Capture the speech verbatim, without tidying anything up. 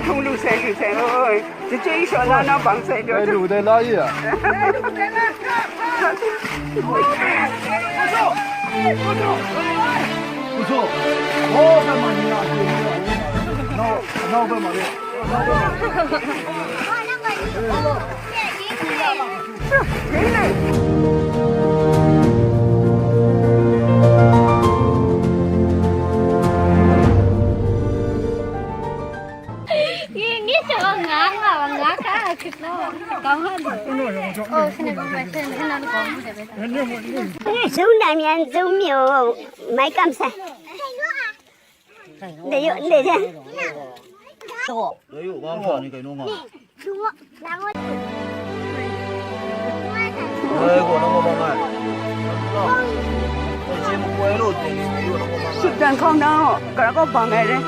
Htung lu sai htung sai, oi, chyeju shaw na, nau bang sai, ai lu dai la ye a? Nau, nau bai ma le. Zung nan yan zung myo, mai kam sai. Ndai yu, ndai jan. Dai yu, bang sa ni kai nung a. Dai yu, nung a bang ai. Dai jen mu kwai lo, dai yu, nung a bang ai. Shut dan kau na, kara kau bang ai re.